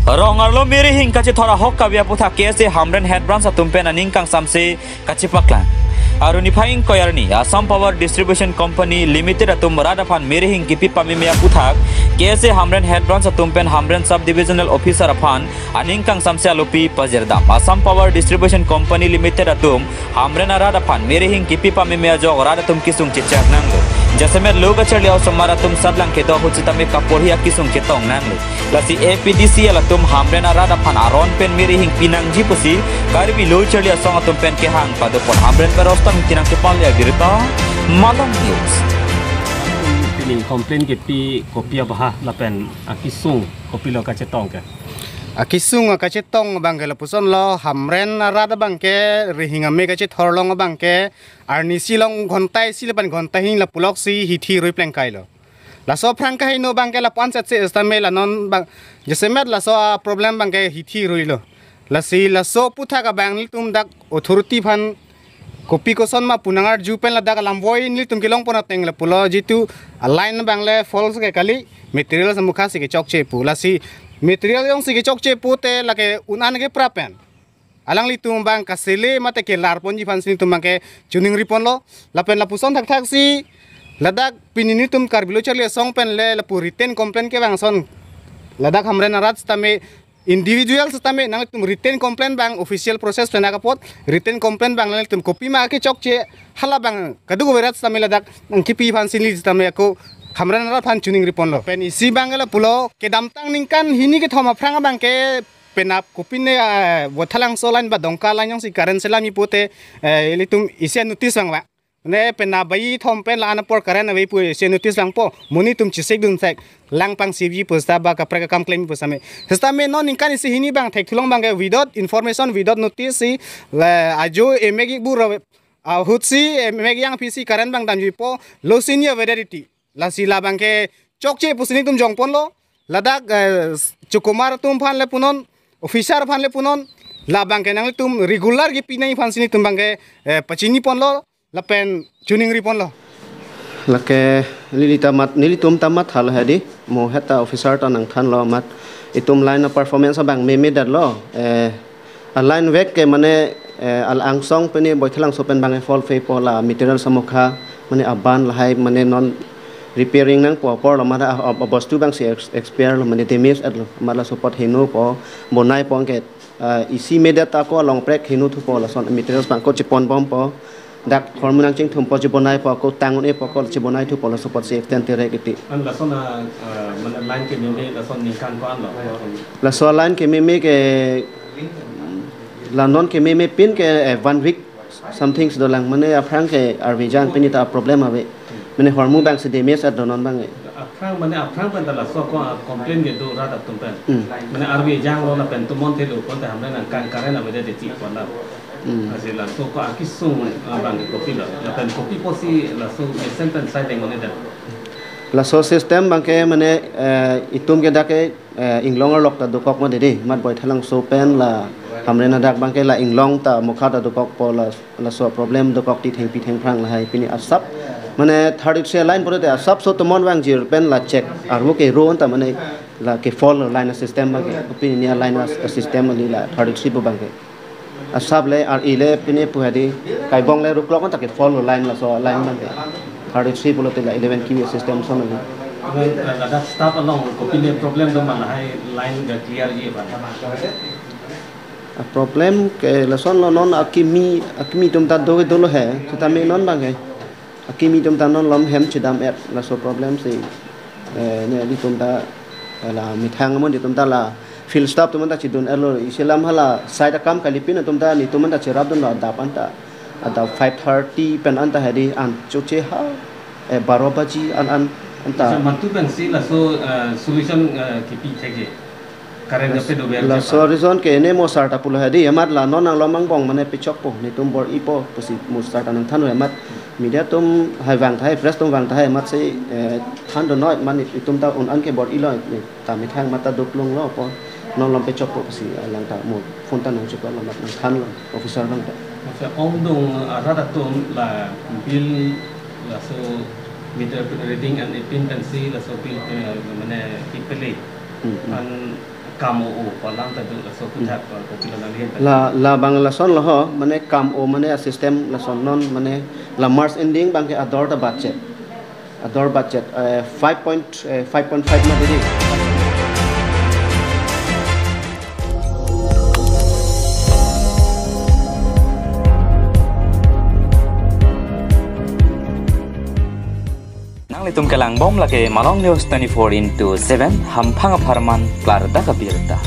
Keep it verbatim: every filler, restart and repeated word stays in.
Rong arlo miri hing kachethor ahok kave aputhak K S A Hamren Head Branch atum pen aning kangsamse kachepaklang. Arni niphai ingkoi arni Assam Power Distribution Company Limited atum rat aphan miri hing kipi pameme aputhak K S A Hamren Head Branch atum pen Hamren Sub Divisional Officer aphan aning kangsamse alopi pajirdam. Assam Power Distribution Company Limited atum Hamren arat aphan miri hing kipi pameme ajok rat atum kesung chechak nanglo. Jasemet lo kacharli osomar atum satlang kedo ahut sitame kaporhi akesung chetong nanglo. Lasi A P D C L atum Hamren arat aphan aron pen miri hing pinangji pusi Karbi Lo Charli Asong atum pen kehang padopon. Hamren pen Rostam Ingti nangkepale abirta, Malong News. Pini complain kepi kopi abaha lapen akesung kopilo kachetong ke? Akesung akachetong abangke lapusonlo, Hamren arat abangke rihing ame kachethor along abangke arnisi along ghonta isi lapen ghonta hini lapuloksi hithi rui plengkailo. Laso aphrang kaheno abangke lapu-an setsi sitame la non abang jasemet laso a-problem abangke hithi ruilo. Lasi laso aputhak abang nelitum dak authority aphan kopi koson ma pu nangarju pen ladak alam voi nelitum kelongpon ateng lapulo, jitu a-line abang le false ke kali, material amukha si kechokche pu. Lasi material jongsi kechokche pute lake un-an ke pra pen alanglitum abang kasele mate kelarponji aphansi nelitum abangke choningriponlo. Lapen lapuson thakthaksi ladak pini nelitum Karbi Lo Charli Asong pen le lapu written complaint kevang ason ladak Hamren arat sitame individual sitame nangtum written complaint abang official process pen akapot written complaint abang nangtum kopima kechokche hala abang kadokave rat sitame ladak nangkipi aphansi neli sitame ako Hamren arat aphan choningriponlo. Pen isi abang lapulo, kedamtang ningkan hini kethom aphrang abangke penap kopine, ah, Baithalangso line ba Dongka line jongsi current selamji pute, eh, ilitum isi notice vangvang. Ne penap baithom pen la-an apor current ave pu isi notice vangpo. Monit atum chesikdun sek, lang pangsipji pu seta ba kaprek akam klemji pu sitame. Sitame non ningkan isi hini abang thekthulong abangke without information, without notice si la ajo emek ikbu ra ahutsi emek yang pisi current abang damjipo, lo senior validity. Lasi la abangke chokche pusi nelitum jongponlo. Ladak, eh, chukumar atum aphan le punon, officer aphan le punon, la abangke nanglitum regular kipinai aphansi nelitum abangke, eh, pachiniponlo lapen choningriponlo. Lake neli ta mat, nelitum ta mathalo hedi, mo heta officer ta nangthanlo amat, itum line a-performance abang memedetlo, eh, a-line vek ke mane, eh, al angsong pene Baithalangso pen abang fall fe po, la material amukha mane aban lahai mane non repairing nangpo apor lo mane a, a, abostu abangsi ex-, expire lo mane damage etlo mane la support henopo bonaipo anke, ah, isi media ta ko along prek henothupo lason materials abang ko cheponbompo. Dak hormu nangchingthumpo chebonaipo ko tang un-epo ko chebonaithupo laso apotsi extend tere kiti. An lason a, ah, mane line kememe lason ningkan ko-an lo? Laso line kememe ke la non kememe pin ke, eh, one week something si dolang mane aphrang ke arve jang pini ta problem ave. Mane hormu abangsi damage at donon abang eh. Aphrang mane aphrang pen ta laso ko, ah, complain kedo rat atum pen. Hmm. Mane arve jang lo lapen tumon thelo konta Hamren nangkan current avedet ti konta. Hmm. Lasi laso ko akesung, ah, abang kopilo. Lapen kopi pusi laso mesen pen sai deng mane dan. Laso system abangke mane, eh, itum ke dak ke, eh, inglong arlok ta dokok ma dede, mat Baithalangso pen la Hamren adak abangke la inglong ta mukha ta dokokpo la, laso problem dokok ti thengpi thengphrang lahai pini asap. Mane thirty-three line pulote asapso tumon vangjir pen la check arvo ke ro anta mane la ke fall line system abangke. Pini a-line a-system ali la thirty-three pu abangke. Asap le, ar ile pine pu hadi, kaibong le ruklok anta ke fall line laso line abangke. Thirty-three pulote la eleven K V system ason ali. Lapen, eh, ladak staff along kopine problem do ma lahai line ga clearji ba? A-problem ke lasonlo non akimi, akimi atum ta do ke dolo he, sitame non abangke akimi atum ta non malom hem chedam-et laso problem si, eh, ne nelitum ta, eh, la methang amonit atum ta la field staff atum ta chedun-etlo, isi alam hala side akam kalipin atum ta nelitum ta cherapdunlo adap anta, adap five thirty pen anta hadi an choche ha, eh, baro baji an an anta. Laso matu pensi laso, eh, solution, eh, kipi thekji. Current ape do ber laso japa. Reason ke ne mo sir ta pulo hadi, amat la non nanglo mangbong mane pechokpo, nelitum bor-ipo pusi mo sir ta nangthanlo amat. Media atum hai vang tahai, press atum vang tahai amatsi, eh, thandunnon mane itum ta un-an ke bor-ilo, ne ta methang amat ta duklonglo po, non malom pechokpo pusi, eh, alang ta mo phone ta nangchuklo amat nangthanlo officer abang ta. Masa ongdung arat atum la bill laso meter reading an ipin pensi laso bill, eh, mane kipele. Hmm, hmm. An Kam o-o, kolang ta do laso aphuthak ko kopilo nangli. La, labang lason lo ho, mane kam o mane a system lason non, mane la March ending abang ke ador ta budget. Ador budget, eh, five point, eh, five point five ma diri. Nanglitum kelang bom lake Malong News twenty-four into seven, hamphang apharman klardak abirta.